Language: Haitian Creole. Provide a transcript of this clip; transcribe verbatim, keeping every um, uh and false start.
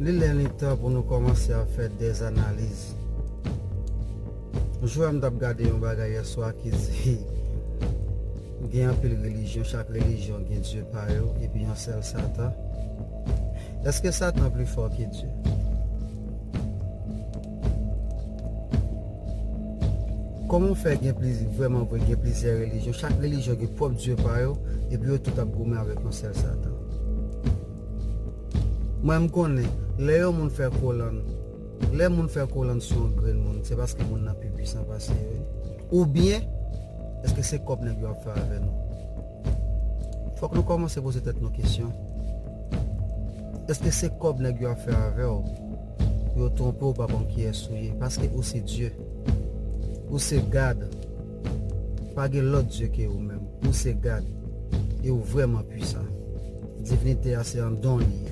Li lè li tan pou nou kòmanse ap fè dèzanaliz. Jou a m t ap gade yon bagay yèswa ki di gen anpil relijyon, chak relijyon gen dye pa yo, epi yon sèl Satan. Èske Satan pi fò ke Dye? Kòman w fè gen pliz-, vrèman vre gen plizyè relijyon? Chak relijyon gen pwòp dye pa yo, epi yo tout ap goumen avèk yon sèl Satan. Mwen, m konnen, lè yon moun fè kolann, lè moun fè kolann sou yon grenn moun, se paske moun nan pi pwisan pase yo. Oubyen, èske se kòb nèg yo ap fè avè nou? Fòk nou kòmanse poze tèt nou kesyon. Èske se kòb nèg yo ap fè avè w pou yo twonpe w, pa konn kiyès ou ye? Paske ou se Dye. Ou se God. Pa gen lòt Dye ke ou menm. Ou se God. E ou vrèman pwisan. Divinite a se yon don li ye.